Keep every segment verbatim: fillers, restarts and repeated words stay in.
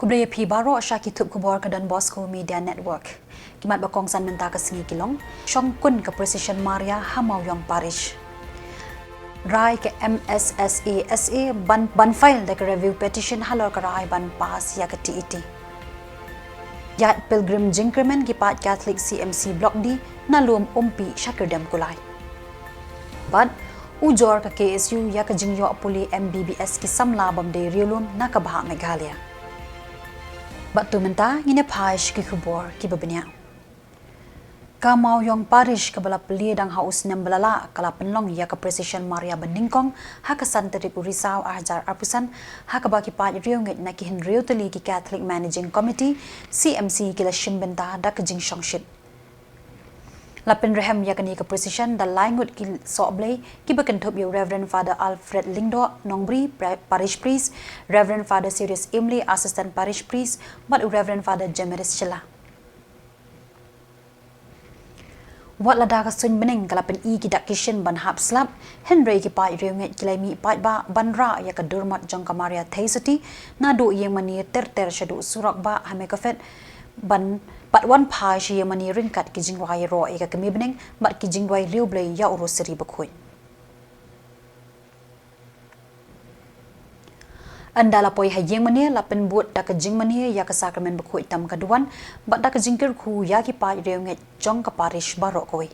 Khublei ïa phi baroh sha ki thup khubor ka Don Bosco Media Network. Ki mat ba kongsan mynta ka sngi ki long: Shongkun ka procession Maria ha Mawïong Parish. Rai ka M S S A S A ban, ban file da ka review petition halor ka rai ban pass ïa ka T E T. Ïaid pilgrim jingkyrmen ki paid Catholic C M C Block D na lum Umpi sha Kyrdem Kulai. Bad ujor ka K S U ïa ka jingïoh pule M B B S ki samla bym dei riewlum na ka Bah Meghalaya. Bad to mynta ngin ïa phai sha ki khubor kiba bniah. Ka Mawïong Parish kaba la plie dang ha u snem ba la lah ka la pynlong ïa ka procession Maria banyngkong ha ka san tarik u Risaw ar hajar arphew san, ha kaba ki paid riewngeit na ki hynriew tylli ki Catholic Managing Committee C M C ki la shim bynta da ka jingshongshit. La pynrhem ïa kane ka procession da lai ngut ki sohblei kiba kynthup ïa u Reverend Father Alfred Lyngdoh, Nongbri, Pre-, Parish Priest, Reverend Father Sirius Imlay, Assistant Parish Priest, bad u Reverend Father Jemeris Shylla. Wat lada ka suiñ bneng ka la pyni ki dak ki shin ban hap slap, hynrei ki paid riewngeit ki la mih paidbah ban rah ïa ka dur mot jong ka Maria Theisotti, naduh ïing mane ter ter shaduh surok bah ha Mekophet, ban pat wan phai sha ïing mane ryngkat ki jingduwai ïaroh ïa ka kmie bneng bad ki jingduwai riewblei ïa u Rosary bakhuid. Ynda la poi ha ïing mane, la pynbud da ka jingmane ïa ka Sakramen Bakhuid tam ka duwan bad da ka jingkyrkhu ïa ki paid riewngeit jong ka parish baroh kawei.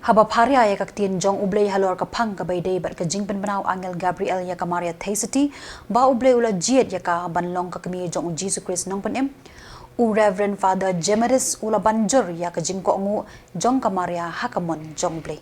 Haba pharia ïa ka ktien jong U Blei halor ka phang kaba ïadei bad ka jingpynbna u angel Gabriel ïa ka Maria Theisotti, ba U Blei u la jied ïa ka ban long ka kmie jong U Jisu Khrist Nongpynim, u Reverend Father Jemeris u la ban jur ïa ka jingkohnguh jong ka Maria ha ka mon jong U Blei.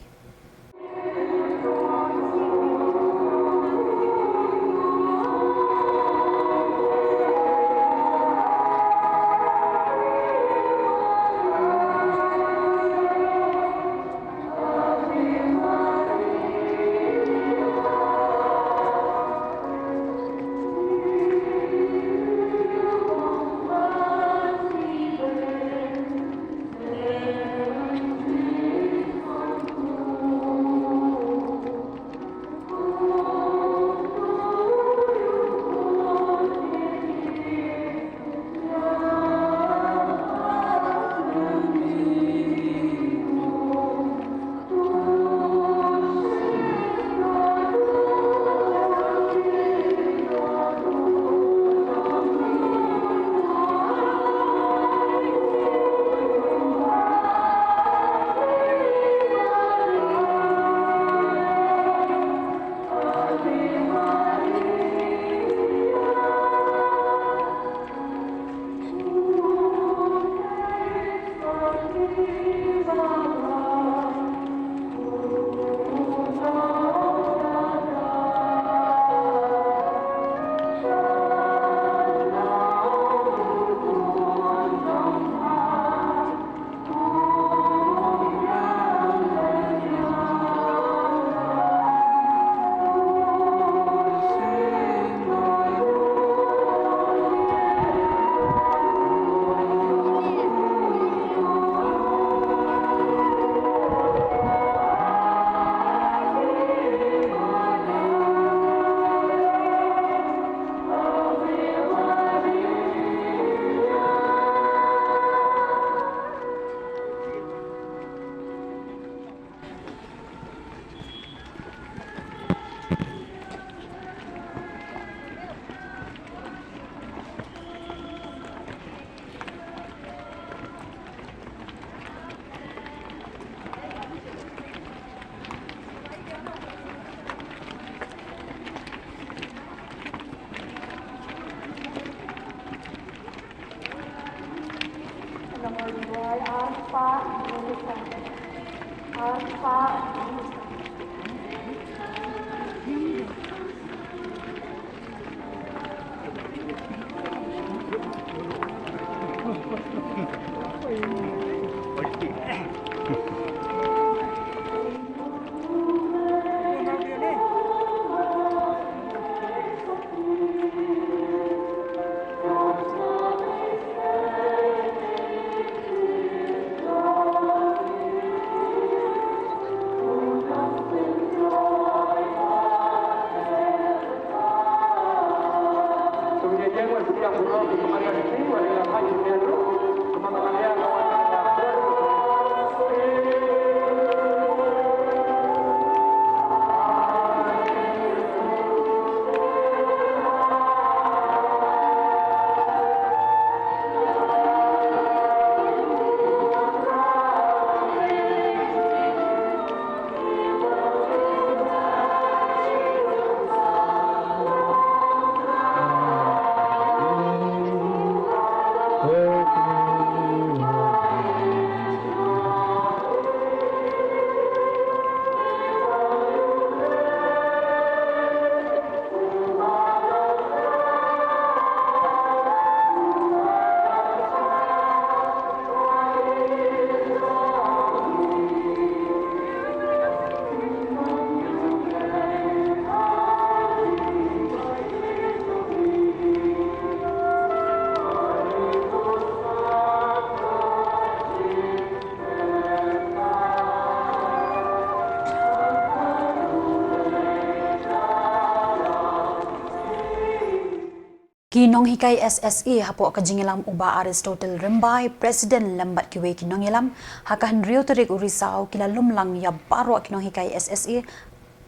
Ki nonghikai S S A hapoh ka jingïalam u Bah Aristotle Rymbai, President lem bad kiwei ki nongïalam, ha ka hynriew tarik u Risaw ki la lum lang ïa baroh ki nonghikai S S A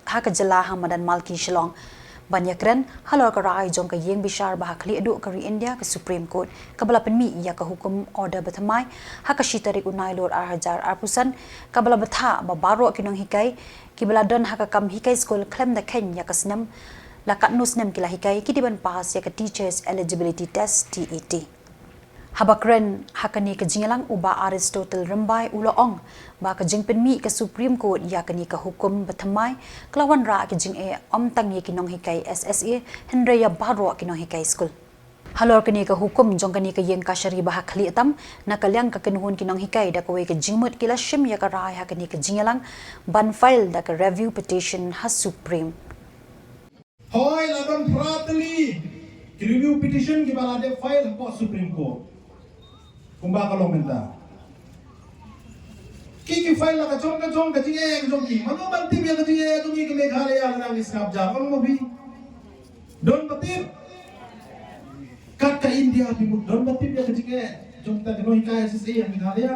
ha ka jylla ha madan Malki Shillong, ban ïakren halor ka rai jong ka ïing bishar ba ha khlieh duh ka ri India, ka Supreme Court, kaba la pynmih ïa ka hukum order bathymmai ha ka shi tarik u Nailur ar hajar arphew san, kaba la bthah ba baroh ki nonghikai kiba la don ha ka kam hikai skul khlem da kheiñ ïa ka snem la katno snem ki la hikai, ki dei ban pass ïa ka Teachers Eligibility Test, T E T. Haba kren ha kane ka jingïalang, u Bah Aristotle Rymbai u la ong ba ka jingpynmih ka Supreme Court ïa kane ka hukum bathymmai ka la wanrah ka jingeh ym tang ïa ki nonghikai S S A, hynrei ïa baroh ki nonghikai skul. Halor kane ka hukum jong kane ka ïing kashari ba ha khlieh tam, na ka liang ka kynhun ki nonghikai da kawei ka jingmut ki la shim ïa ka rai ha kane ka jingïalang ban file da ka review petition ha Supreme. Hooid, la don phra tylli ki review petition kiba la dep file hapoh Supreme Court. Kumba ka long mynta. Ki ki file la ka jong ka jong ka jingeh ka jong ki. Mano ban tip ïa ka jingeh ka jong ki ka Meghalaya, la nang sngap jar ong mo phi. Don ba tip. Kat ka India phi mut don ba tip ïa ka jingeh jong kita ki nonghikai S S A ha Meghalaya.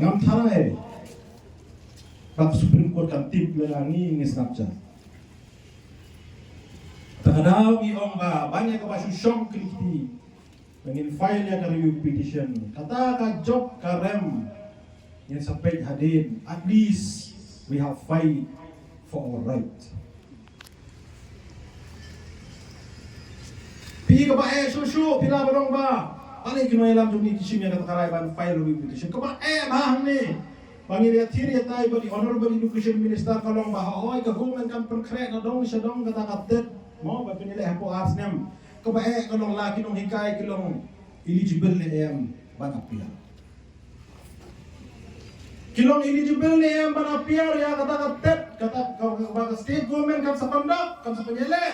Ngam tharai ba ka Supreme Court kan tip lada ngi ngi sngap jar. Te ka daw ngi ong ba ban ïa kaba shu shong kti kti ba ngin file ïa ka review petition. Kata ka jop ka rem ngin sa peit hadien. At least we have fight for our right. Phi kaba eh shuh shuh phi lah ban ong ba balei ki nongïalam jong ngi ki shim ïa kata ka rai ban file review petition. Kaba eh bha hangne ba ngi ïathir ïatai bad i Honourable Education Minister ka long ba hooid ka government kan pynkhreh na dong sha dong kata ka TET mo ba pynïaleh hapoh ar snem. Kaba eh ka long la ki nonghikai ki long eligible ne em ban appear. Ki long eligible ne em ban appear ïa kata ka TET, kata ka, ka, ka state government kan sa conduct, kan sa pynïaleh.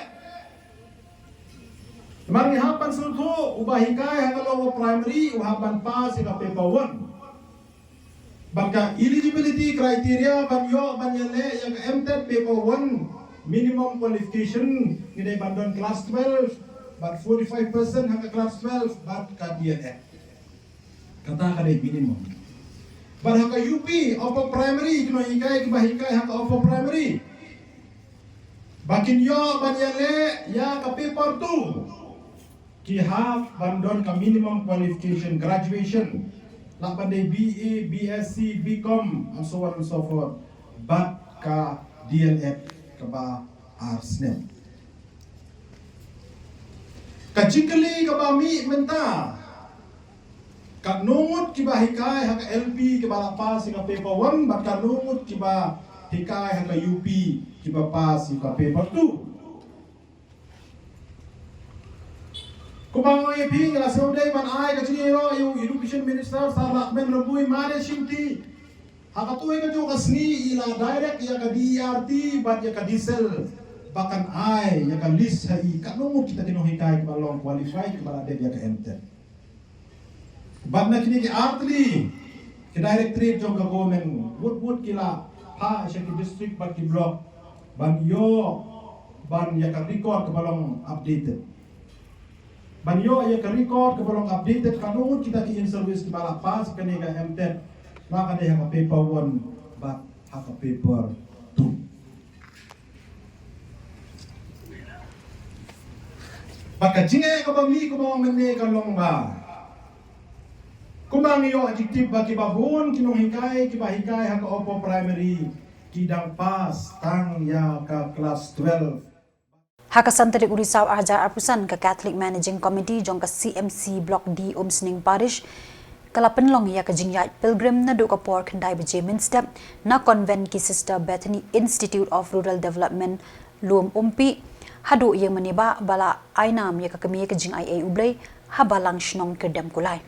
Namar ngi hap ban sngewthuh, uba hikai ha ka lower primary u hap ban pass ïa ka paper one. Bad ka eligibility criteria ban ïoh ban ïaleh ïa ka MTET paper one, minimum qualification ngi dei ban don class twelve bad forty-five percent ha ka class twelve bad ka D L Ed. Kata ka dei minimum. Bad ha ka U P, upper primary, ki nonghikai kiba hikai ha ka upper primary, ba kin ïoh ban ïaleh ïa ka paper two, ki hap ban don ka minimum qualification, graduation, lah ban dei B A, B S C, B Com and so on and so forth. Bad ka D L Ed kaba ar snem. Ka jingkylli kaba mih mynta, katno ngut kiba hikai ha ka L P kiba la pass ïa ka paper one bad katno ngut kiba hikai ha ka U P kiba pass ïa ka paper two. Kumba nga ong ïa phi, nga la sngewdei ban ai ka jingïaroh ïa u Education Minister Sir Lahkmen Rymbui mane shimti. Ha katu ka jong ka sngi i la direct ïa ka D E R T bad ïa ka DSEL ba kan ai ïa ka list ha i katno ngut kita ki nonghikai kiba long qualified kiba la dep ïa ka MTET. Bad na kine ki artylli ki directorate jong ka government, wut wut ki la phah sha ki district bad ki block ban ïoh ban ïa ka record kaba long updated. Ban ïoh ïa ka record kaba long updated katno ngut kita ki in service kiba la pass kane ka MTET, la ka dei ha ka paper one bad ha ka paper two. Bad ka jingeh kaba mih kaba ong mynne ka long ba kumba ngi ïoh jingtip ba kiba bun ki nonghikai kiba hikai ha ka upper primary ki dang pass tang ïa ka class twelve. Ha ka san tarik u Risaw ar hajar arphew san, ka Catholic Managing Committee jong ka C M C Block D Umsning Parish ka la pynlong ïa ka jingïaid pilgrim naduh ka por khyndai baje mynstep na Convent ki Sister Bethany Institute of Rural Development, Lum Umpi, haduh ïing mane ba la ai nam ïa ka kmie ka jingaiei U Blei ha Balang Shnong Kyrdem Kulai.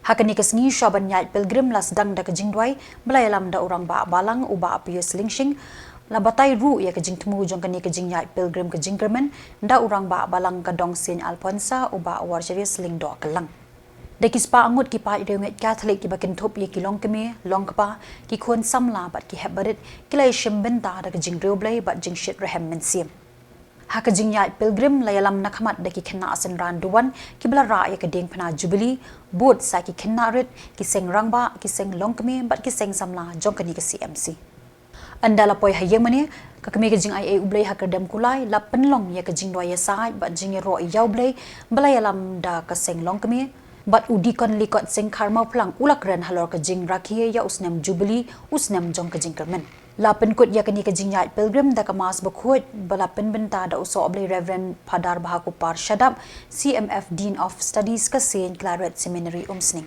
Ha kane ka sngi shwa ban ïaid pilgrim la sdang da ka jingduwai ba la ïalam da u Rangbah Balang u Bah Pius Lyngshing. La batai ruh ïa ka jingthmu jong kane ka jingïaid pilgrim ka jingkyrmen da u Rangbah Balang ka dong Saint Alphonsa u Bah Warcharius Lyngdoh Kylang. Da ki spah ngut ki paid riewngeit Catholic kiba kynthup ïa ki longkmie longkpa, ki khun samla bad ki hep barit ki la ïashim bynta da ka jingriewblei bad jingshit rhem mynsiem. Ha ka jingïaid pilgrim la ïalam na khmat da ki khynnah synran duwan kiba la rah ïa ka diengphna Jubilee, bud sa ki khynnah rit, ki seng rangbah, ki seng longkmie bad ki seng samla jong kane ka C M C. Ynda la poi ha ïing mane, ka kmie ka jingaiei U Blei ha Kyrdemkulai la pynlong ïa ka jingduwai ïasaid bad jingïaroh ïa U Blei ba la ïalam da ka seng longkmie. Bad u Deacon Likot Singh Kharmawphlang u la kren halor ka jingrakhe ïa u snem Jubilee, u snem jong ka jingkyrmen. La pynkut ïa kane ka jingïaid pilgrim da ka Mass bakhuid ba la pynbynta da u Sohblei Reverend Phadar Bhakupar Shadap, C M F Dean of Studies ka Saint Claret Seminary Umsning.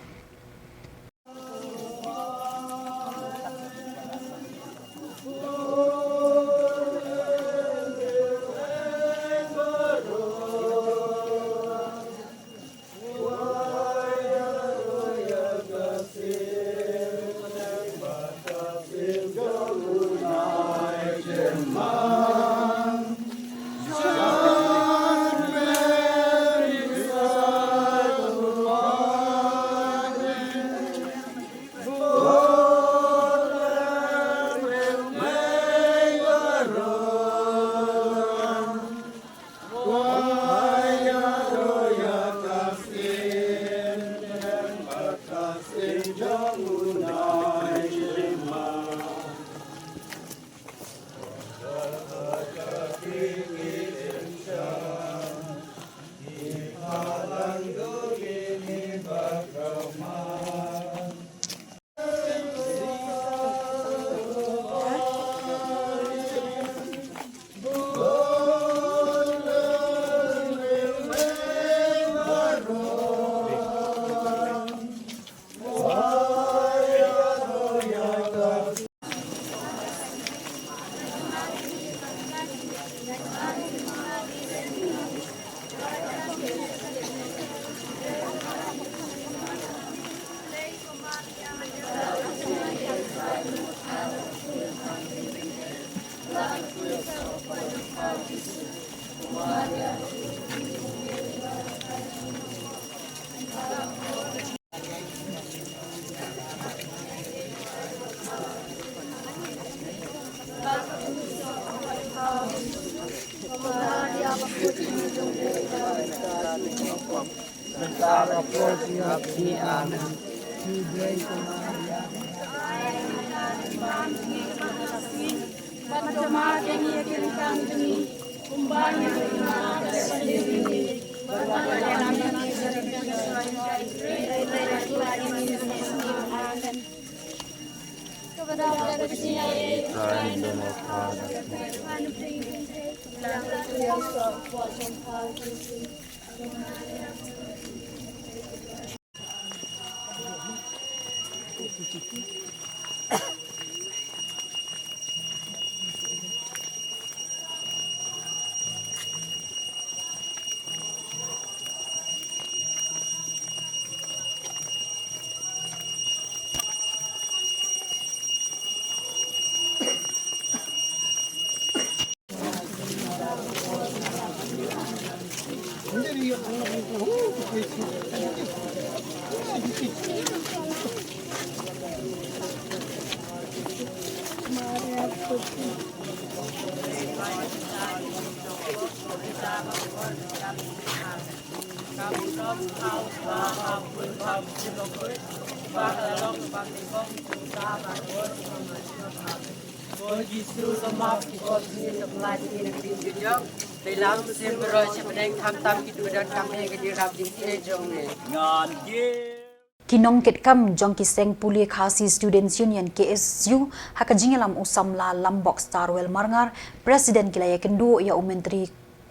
Ki nongkitkam jong ki seng pule Khasi Students Union, K S U, ha ka jingïalam u samla Lambok Starwell Marngar, President, ki la ïakynduh ïa u Myntri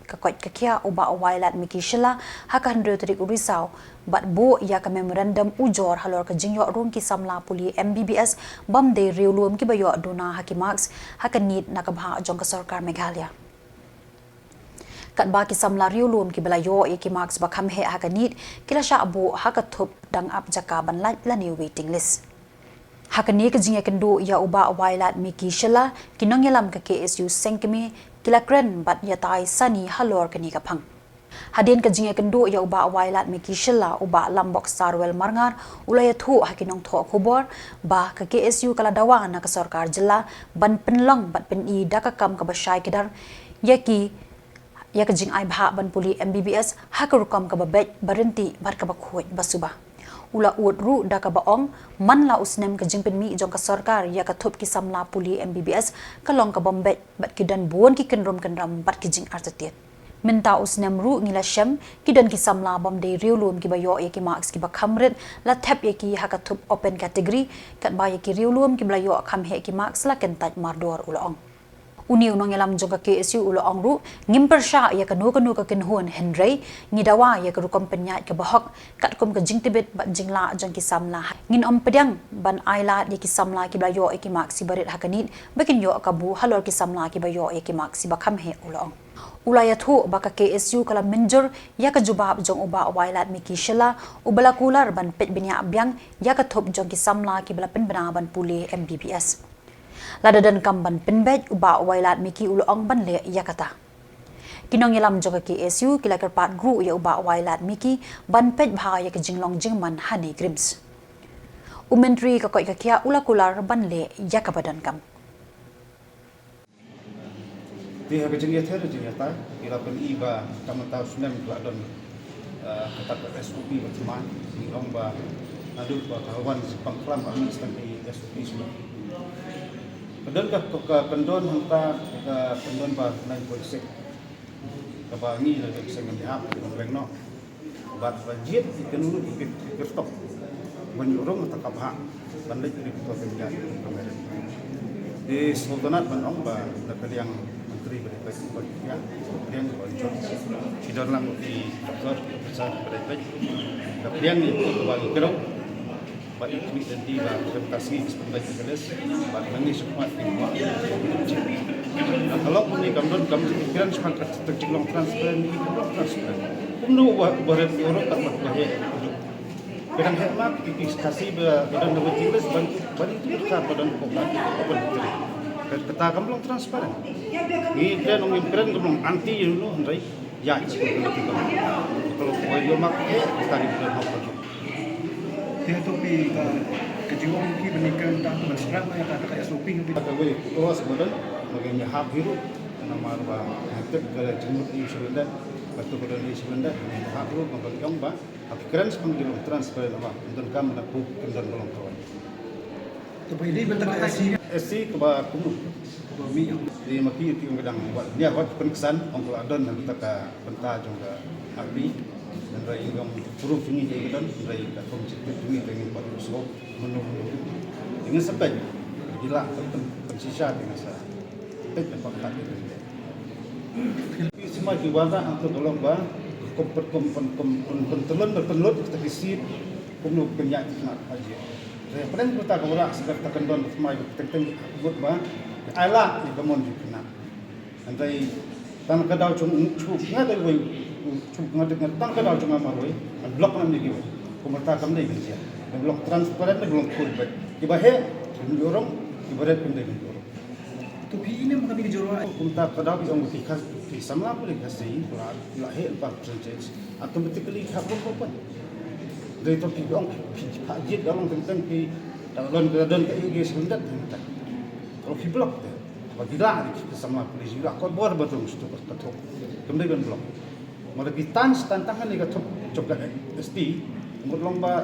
ka koit ka khiah u Bah Wailadmiki Shylla ha ka hynriew tarik u Risaw, bad buh ïa ka memorandum ujor halor ka jingïoh rung ki samla pule M B B S bym dei riewlum kiba ïoh duna ha ki marks ha ka NEET na ka bhah jong ka sorkar Meghalaya. Katba ki samla riewlum kiba la ïoh ïa ki marks ba kham heh ha ka NEET ki la shah buh ha ka thup dang ap jaka ban lait lane waiting list. Ha kane ka jingïakynduh ïa u Bah Wailadmiki Shylla, ki nongïalam ka K S U seng kmie ki la kren bad ïatai sani halor kane ka phang. Hadien ka jingïakynduh ïa u Bah Wailadmiki Shylla, u Bah Lambok Starwell Marngar u la ïathuh ha ki nongthoh khubor ba ka K S U ka la dawa na ka sorkar jylla ban pynlong bad pyni da ka kam kaba shai kdar ïa ki ïa ka jingai bhah ban pule M B B S ha ka rukom kaba beit, ba ryntih bad kaba khuid ba suba. U la ud ruh da kaba ong, man la u snem ka jingpynmih jong ka sorkar ïa ka thup ki samla pule M B B S ka long ka bym beit bad ki don bun ki kynrum kynram bad ki jingartatien. Mynta u snem ruh ngi la shem, ki don ki samla bym dei riewlum kiba ïoh ïa ki marks kiba kham rit, la thep ïa ki ha ka thup open category, katba ïa ki riewlum kiba la ïoh kham heh ki marks la kyntait mardor, u la ong. Une u nongïalam jong ka K S U u la ong ruh, ngim pyrshah ïa kano kano ka kynhun, hynrei ngi dawa ïa ka rukom pynïaid kaba hok katkum ka jingtbit bad jinglah jong ki samla. Ngin ym pdiang ban ailad ïa ki samla kiba la ïoh ïa ki marks kiba rit ha ka NEET ba kin ïoh kabu halor ki samla kiba ïoh ïa ki marks kiba kham heh, u la ong. U la ïathuh ba ka K S U ka la mynjur ïa ka jubab jong u Bah Wailadmiki Shylla, uba la kular ban peit bniah biang ïa ka thup jong ki samla kiba la pynbna ban pule M B B S. Lada donkam ban pynbeit, u Bah Wailadmiki u la ong ban leh ïa kata. Ki nongïalam jong ka K S U ki la kyrpad ruh ïa u Bah Wailadmiki ban peit bha ïa ka jinglong jingman ha NEIGRIHMS. U Myntri ka koit ka khiah u la kular ban leh ïa kaba donkam. Te ha ka jingïather jingïatai, ngi la pyni ba ka mynta u snem ka la don, eh, kata ka S O P ba thymmai, ngi ong ba naduh ba ka wan sha pang klam ba ngi sdang ka S O P snem. Ka don ka, ka, ka kyndon hangta, ka kyndon ba nine point six. Kaba ngi la dep seng ngam hap, ngam reng noh. Bad ba jied ki kynlup ki kyrtok ban ïoh rung kata ka bhah ban leit ri ki to pynjah ka merit. Te sngewtynnat ban ong ba na ka liang myntri ba dei peit ba ïa ka liang ba jot ki don lang ki doktor ki officer ba dei peit ka liang ïa ki ba ngi kyrong. Ba i khmih lynti ba khlem ka sngi ki spah bai ka list ba nangne shu khmat ki khmat. Ka lok kumne kam don kam kren shu khmat ka ta jinglong transparent ni kam long transparent. Kumno ba ba ret ïoh rung ka mat ba heh. Kadang heh ma ki ki Khasi ba ba don na waiting list ban ban i tu ka ba don ko ka open. Ka kata kam long transparent. Ngi kren ong ngi kren kam long anti ïa uno hynrei ïa i shu khmat ki kam. Ka lok ba ïoh ma ki heh ka ri ba don hok ka. Te hato phi ka, ka jingong phi ban ïakren da ka ban scrap ïa ka, ka S O P phi. Ka wei cross border, ba ngi hap hi ruh, namar ba ha tep ka jingmut i surrender, ba tu ka don i surrender, ngi hap ruh ba ban ong ba, ha ki kren sha pang ki long transparent ba, ym donkam na pu, ym don ba long kawei. To ba i dei ban ta ka S C. S C kaba kumno? Kaba mih. Dei ma ki, ki ong ka dang wat, nia wat pynksan, ong ka la don na ka ta ka Bynta jong ka army, hynrei ïa ka proof jong ngi ïa ka don, hynrei ka kum jingtip jong ngi te ngin pat sngewthuh mynno mynno. Te ngin sa peit, ki lah pyn, pyn, pynshisha te ngin sa peit na pang kat ïa ka. Ki sima ki wanrah hangto ka long ba kum pyn, kum pyn, kum pyn, pyntyllun, pynlut kita ki seat, kumno pynïaid ki khynnah ha jied. Te pynban kata ka wanrah sa kata ka don sima ki teng teng mut ba ai lah ïa ka mon jong ki khynnah. Hynrei tang ka daw jong u, shu nga dei wei, shu nga dei nga tang ka daw jong nga marwei, ngan block na ïa kiwei. Kumta kam dei ban jia. Ngan block transparent, ngan block full beit. Kiba heh, kim ïoh rung, kiba ret kim dei ban ïoh rung. To phi ine ma ka dei jurwa. Kumta ka daw ki ong ki Khas, ki samla pule Khasi, la, la heh ba percentage. Automatically ka pun pun pun. Dei to phi ong phi, phi, phi, phi, ka long teng teng phi, ka long ka don ka ïa ki seventy, teng teng. Kalau phi block te. Ba ki lah ki samla pule ji lah kot bor ba dong shu ka thup. Kam dei ban block. Mara ki tan stan tang ne ka thup jong ka S T. Mut long ba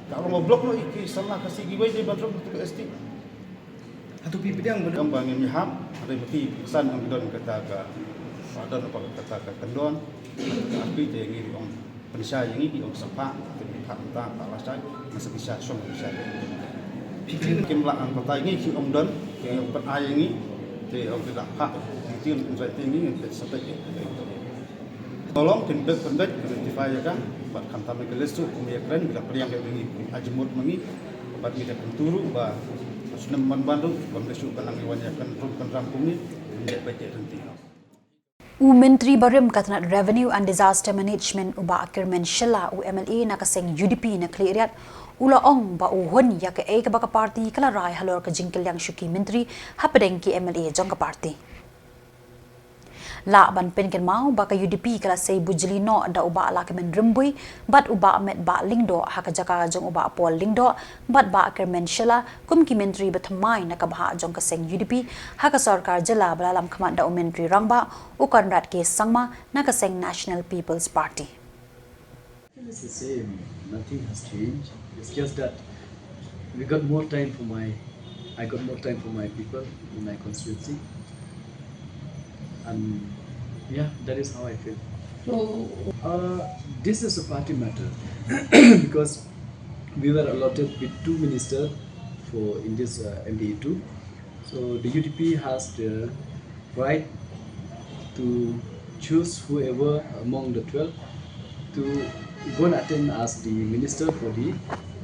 ka long ba block noh ïa ki samla Khasi kiwei dei ban rung ka S T. Hato phi pdiang ba dong ba ngim ïahap, hynrei ba ki san ong don kata ka, ba don ba kata ka kyndon. Ka arpi te ngi ong pynshai ïa ngi ki ong sa phah, te ngi phah mynta phah lashai, nga sa pynshai shong pynshai. Kim lah nang batai ngi ki ong don, ki ong pynai ïa ngi, te ong ki lah phah, ki tin pynshai te ngi, te sa peit. Tolong pynbeit pynbeit identify ïa ka, bad khamtam ïa ka list tu, kum ïa kren, bila pdiang ïa ngi, ajmut ma ngi, bad ngi da kyntu ruh, ba snem ban ban ruh, ban list tu kan nang ïa wan ïa kan ruh kan ram kum ngi, pynbeit beit ïa kan ti. U Myntri barim ka tnat Revenue and Disaster Management u Bah Kyrmen Shylla, u M L A na ka seng U D P na Khliehriat, u la ong ba u hun ïa kaei kaba ka party ka la rai halor ka jingkylliang shuki myntri hapdeng ki M L A jong ka party. Lah ban pynkynmaw ba ka U D P ka la sei bujli noh da u Bah Lahkmen Rymbui bad u Bah Metbah Lyngdoh ha ka jaka jong u Bah Paul Lyngdoh bad Bah Kyrmen Shylla kum ki myntri bathymmai na ka bhah jong ka seng U D P ha ka sorkar jylla ba la lamkhmat da u Myntri Rangbah u Conrad K Sangma na ka seng National People's Party. It's the same. Nothing has changed. It's just that we got more time for my, I got more time for my people in my constituency. And yeah, that is how I feel. Uh, this is a party matter because we were allotted with two ministers for in this uh, M D A two. So the U D P has the right to choose whoever among the twelve to go and attend as the minister for the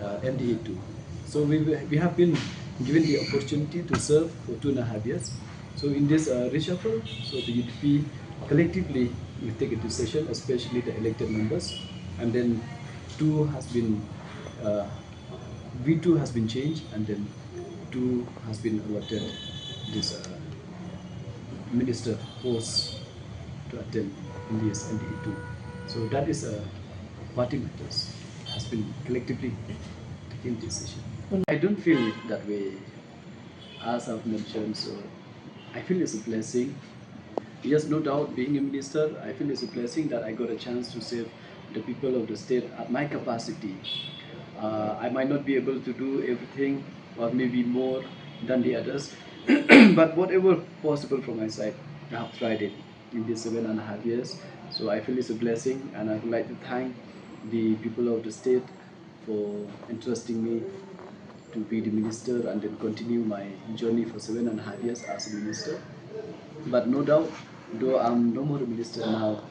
uh, M D A two. So we, we have been given the opportunity to serve for two and a half years. So in this uh, reshuffle, so the U D P collectively we take a decision, especially the elected members, and then two has been uh, V two has been changed, and then two has been allotted this uh, minister post to attend in this M D A two. So that is a party matters has been collectively taken decision. I don't feel that way, as I've mentioned. So I feel it's a blessing. Yes, no doubt, being a minister, I feel it's a blessing that I got a chance to serve the people of the state at my capacity. Uh, I might not be able to do everything, or maybe more than the others, but whatever possible from my side, I have tried it in these seven and a half years. So I feel it's a blessing, and I would like to thank the people of the state for entrusting me to be the minister and then continue my journey for seven and a half years as a minister. But no doubt, though I'm no more a minister now,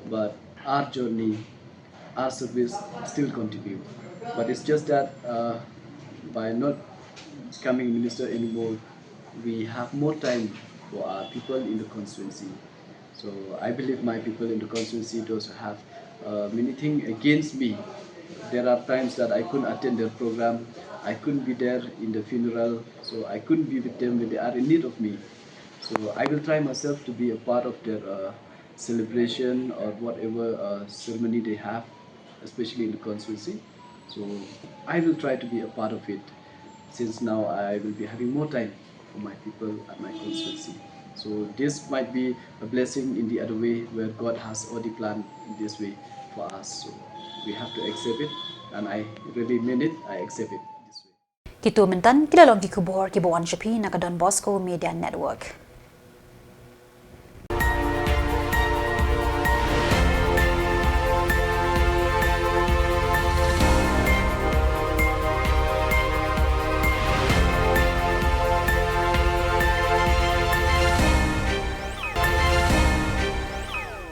but our journey, our service still continue. But it's just that uh, by not becoming a minister anymore, we have more time for our people in the constituency. So I believe my people in the constituency, those who have uh, many things against me. There are times that I couldn't attend their program, I couldn't be there in the funeral, so I couldn't be with them when they are in need of me. So I will try myself to be a part of their uh, celebration or whatever uh, ceremony they have, especially in the constituency. So I will try to be a part of it, since now I will be having more time for my people at my constituency. So this might be a blessing in the other way where God has already planned in this way for us. So we have to accept it, and I really mean it, I accept it this way. Kitu mynta ki la long ki khubor kiba wan sha phi na ka Don Bosco Media Network.